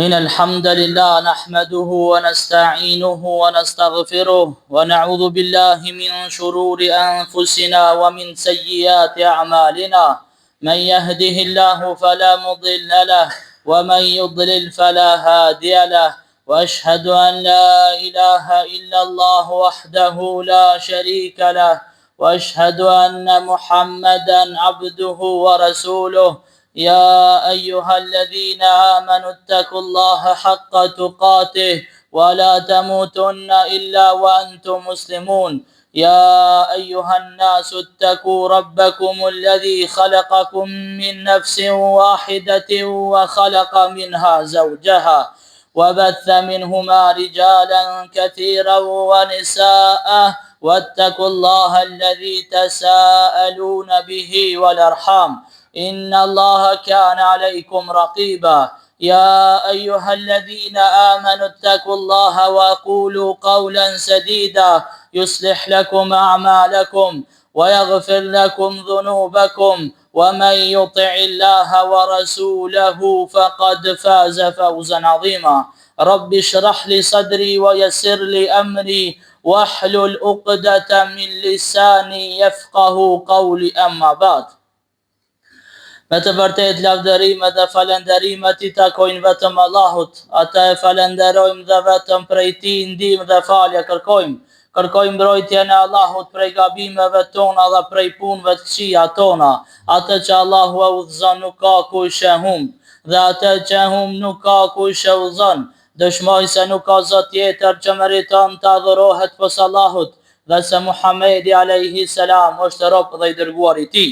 إن الحمد لله نحمده ونستعينه ونستغفره ونعوذ بالله من شرور أنفسنا ومن سيئات أعمالنا من يهده الله فلا مضل له ومن يضلل فلا هادي له وأشهد أن لا إله إلا الله وحده لا شريك له وأشهد أن محمدا عبده ورسوله يا أيها الذين آمنوا اتقوا الله حق تقاته ولا تموتن إلا وأنتم مسلمون يا أيها الناس اتقوا ربكم الذي خلقكم من نفس واحدة وخلق منها زوجها وبث منهما رجالا كثيرا ونساء واتقوا الله الذي تساءلون به والأرحام إن الله كان عليكم رقيبا يا أيها الذين آمنوا اتقوا الله وقولوا قولا سديدا يصلح لكم أعمالكم ويغفر لكم ذنوبكم ومن يطع الله ورسوله فقد فاز فوزا عظيما رب اشرح لي صدري ويسر لي أمري واحلل عقدة من لساني يفقه قولي أما بعد Me të vërtetë lavdërimet dhe falënderimet i takojnë vetëm Allahut, atë e falënderojmë dhe vetëm prej tij ndihmë dhe falje kërkojmë. Kërkojmë mbrojtjen e Allahut prej gabimeve tona dhe prej punëve të këqija tona. Atë që Allahu e udhëzon nuk ka kush e humb, dhe atë që e humb nuk ka kush e udhëzon. Dëshmoj se nuk ka zot tjetër që meriton të adhurohet pos Allahut, dhe se Muhamedi alejhi selam është rob dhe i dërguar i Tij.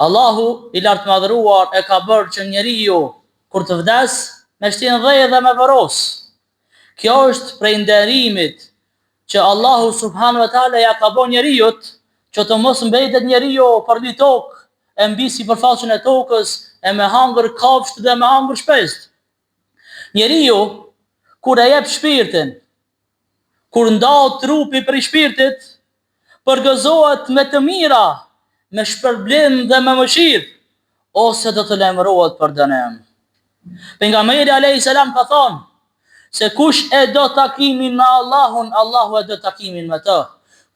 Allahu i Lartmadhëruar e ka bërë që njeriu kur të vdes me shti në dhe dhe me varros. Kjo është prej nderimit që Allahu subhanahu wa taala ja ka bo njeriut që të mos mbetet njeriu përmbi tokë e mbi sipërfaqen e tokës e me hangër kafshët dhe me hangër shpezët. Njeriu kur e jep shpirtin Kur ndahet trupi prej shpirtit, përgëzohet me të mira, me shpërblim dhe me mëshirë, ose do të lajmërohet për dënim. Pejgamberi alejhi selam ka thënë se kush e do takimin me Allahun, Allahu e do takimin me të.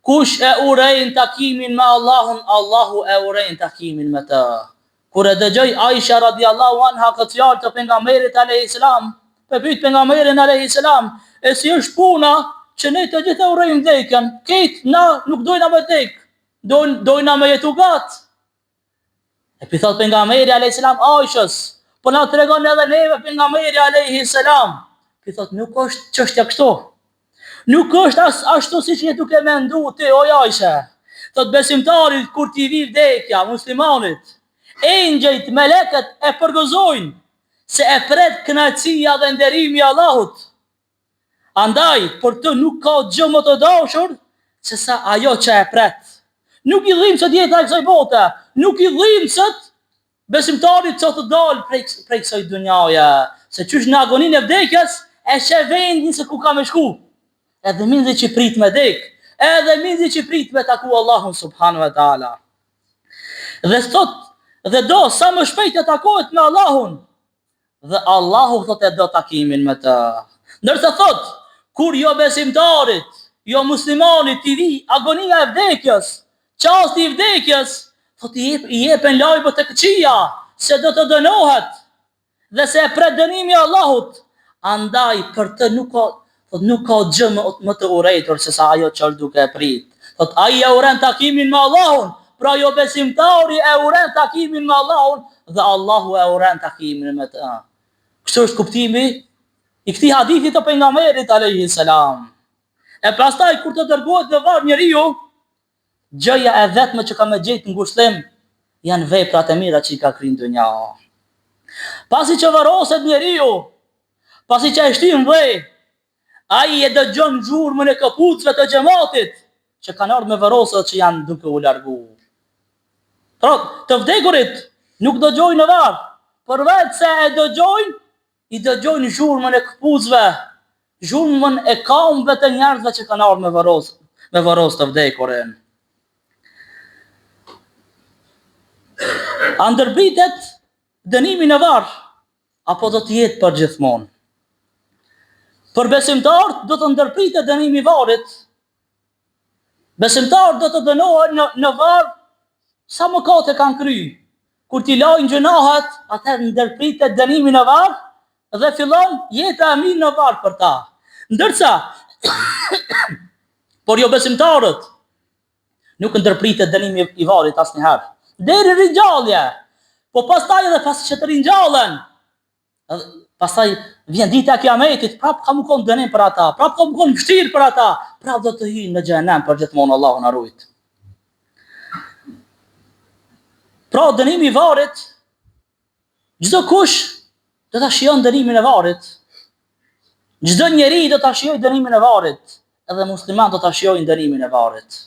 Kush e urren takimin me Allahun, Allahu e urren takimin me të. Kur e dëgjoi Aisha radiallahu anha këtë fjalë të pejgamberit alejhi selam, e pyet pejgamberin alejhi selam, e si është puna që ne të gjithë e urrejmë vdekjen, krejt na nuk dojna me vdek, dojna, dojna me jetu gat. E pi thot pejgamberi alejhi selam Aishës, po na tregon edhe neve pejgamberi alejhi selam. Pi thot nuk është çështja kështu. Nuk është as ashtu siç je duke mendu ti oj Ajshe. Thot besimtarit kur t'i vi vdekja muslimanit, engjëjt melekët e përgëzojnë se e pret kënaqësia dhe nderimi i Allahut. Andaj për të nuk ka gjë më të dashur se sa ajo që e pret. Nuk i dhimbset jeta e kësaj bote, nuk i dhimbset Besimtarit që të dalë prej, prej kësaj dunjaje, se qysh në agoninë e vdekjes, e sheh vendin se ku ka me shku. Edhe minzi që prit me dek, edhe minzi që prit me taku Allahun subhanu e ta'ala. Dhe thot, dhe do sa më shpejt të takohet me Allahun, Dhe Allahu thotë e do takimin me të. Ndërsa thotë, kur jobesimtarit, jomuslimanit t'i vi agonia e vdekjes, çasti i vdekjes, thotë i jep, i jepen lajme të këqija se do të dënohet dhe se e pret dënimi i Allahut. Andaj për të nuk ka thotë nuk ka gjë më, më të urrejtur se sa ajo që është duke e prit. Thotë ai e urren takimin me Allahun, pra jobesimtari e urren takimin me Allahun dhe Allahu e urren takimin me të. Kështu është kuptimi i këtij hadithi të pejgamberit alayhi salam. E pastaj kur të dërgohet në varr njeriu, Gjëja e vetme që ka me gjetë ngushllim janë veprat e mira që i ka kry në dunja. Pasi që varroset njeriu, pasi që e shtin në dhe, ai e dëgjon zhurmën e këpucëve të xhematit që kanë ardhur me varros dhe që janë duke u largu. Pra, të vdekurit nuk dëgjojnë në varr, përveç se e dëgjojnë I dëgjojnë zhurmën e këpucëve, zhurmën e kambëve të njerëzve që kanë ardhur me varros, me varros të vdekurin. A ndërpritet dënimi në varr? apo do të jetë për gjithmonë? Për besimtarët do të ndërpritet dënimi i varrit. Besimtarët do të dënohen në, në varr sa mëkate kanë kry. Kur t'i lajnë gjynahet, atëherë ndërpritet dënimi në varr dhe fillon jeta e mirë në varr për ta. Ndërsa, por jobesimtarët, nuk ndërpritet dënimi i varrit asnjëherë. Deri ringjallje, po pastaj edhe pasi që të ringjallen, pastaj vjen dita e kiametit, prap ka me kon dënim për ata, prap ka me kon vështirë për ata, prap do të hyjnë në xhehenem për gjithmonë Allahu na rujt. Pra dënimi i varrit, çdokush do ta shijon dënimin e varrit. Çdo njeri do ta shijojë dënimin e varrit, edhe muslimanët do ta shijojnë dënimin e varrit.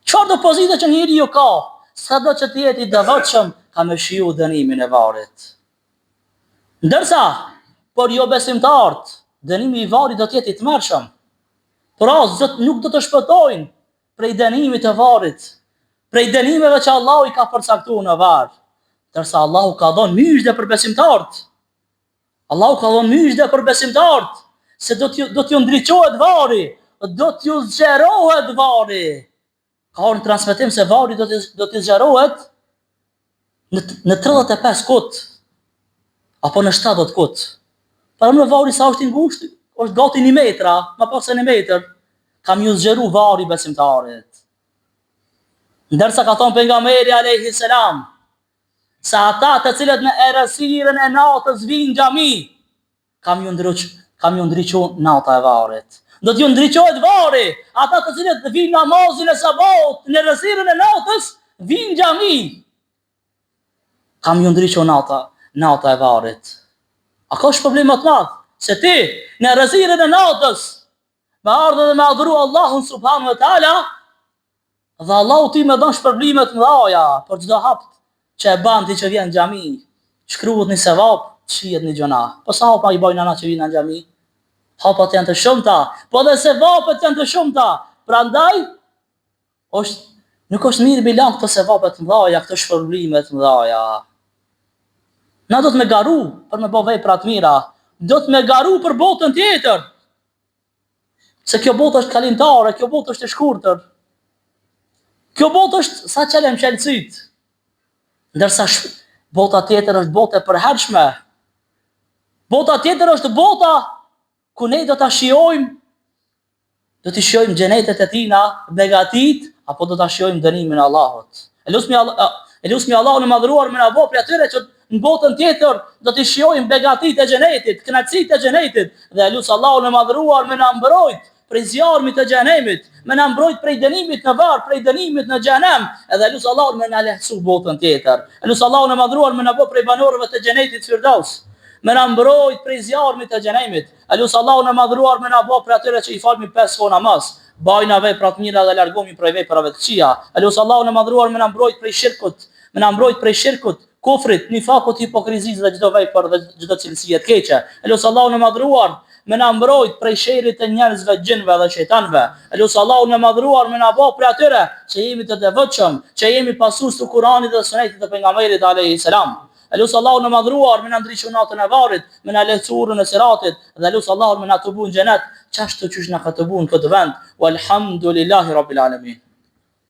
Çfarëdo pozite që njeriu ka, sado që të jetë i devotshëm, ka me shiju dënimin e varrit. Ndërsa, për jobesimtarët, dënimi i varrit do të jetë i tmerrshëm. Pra, zot, nuk do të shpëtojnë prej dënimit të varrit, prej dënimeve që Allahu i ka përcaktuar në varr. Ndërsa Allahu ka dhënë myzhde për besimtarët. Allahu ka dhënë myzhde për besimtarët se do t'ju do t'ju ndriçohet varri, do t'ju zgjerohet varri. Ka ardhur në transmetim se varri do të do të zgjerohet në në 35 kut apo në 70 kut. Paramendo varri sa është i ngushtë, është gati 1 metra, më pak se 1 metër, ka m'ju zgjeru varri besimtarit. Ndërsa ka thonë pejgamberi alayhi selam se ata të cilët në errësirën e natës vijnë në xhami, ka m'ju ndriçu, ka m'ju ndriçu nata e varrit. Do t'ju ndriçohet varri, ata të cilët vijnë namazin e sabahut në errësirën e natës, vijnë në xhami. Ka m'ju ndriçu nata, nata e varrit. A ka shpërblim më të madh se ti në errësirën e natës me ardhë dhe me adhuru Allahun subhanahu wa taala Dhe Allahu ty me dhënë shpërblime të mëdha për çdo hap që e ban ti që vjen në xhami, shkruhet një sevap, fshihet një gjynah. Po sa hapa i bajna na që vijna në xhami? Hapat janë të shumta, po dhe sevapet janë të shumta. Prandaj është nuk është mirë me lanë këto sevape të mëdha, këto shpërblime të mëdha. Na do të me garu për me bo vepra të mira, do të me garu për botën tjetër. Se kjo botë është kalimtare, kjo botë është e shkurtër. Kjo botë është sa çel e mshel sytë. Ndërsa bota tjetër është botë e përhershme. Bota tjetër është bota ku ne do ta shijojmë do t'i shijojmë xhenetet e tina, begatitë, apo do ta shijojmë dënimin e Allahut. E lusmi Allah, e lusmi Allahun e madhëruar me na bo prej atyre që në botën tjetër do t'i shijojmë begatitë e xhenetit, kënaqësitë e xhenetit dhe e lus Allahun e madhëruar me na mbrojt prej zjarmit të xhenemit, me na mbrojt prej dënimit në varr, prej dënimit në xhenem, edhe e lus Allahun me na lehtësu botën tjetër. E lus Allahun e madhëruar me na bo prej banorëve të xhenetit Firdaus, me na mbrojt prej zjarmit të xhenemit. E lus Allahun e Madhëruar me na bo prej atyre që i falmi pesë kohë namaz, bajna vepra të mira dhe largohemi prej veprave të këqija. E lus Allahun e Madhëruar me na mbrojt prej shirkut, me na mbrojt prej shirkut, kufrit, nifakut, hipokrizisë dhe çdo vepër dhe çdo cilësie të keqe. E lus Allahun e Madhëruar me na mbrojt prej sherrit të njerëzve, xhinëve dhe shejtanëve. E lus Allahun e Madhëruar me na bo prej atyre që jemi të devotshëm, që jemi pasues të Kuranit dhe Sunetit të Pejgamberit alejhi selam. E lus Allahun e Madhëruar me na ndriçu natën e varrit, me na lehtësu urën e siratit dhe lus Allahun me na tubu në xhenet, qashtu qysh na ka tubu në këtë vend. Walhamdulillahi rabbil alamin.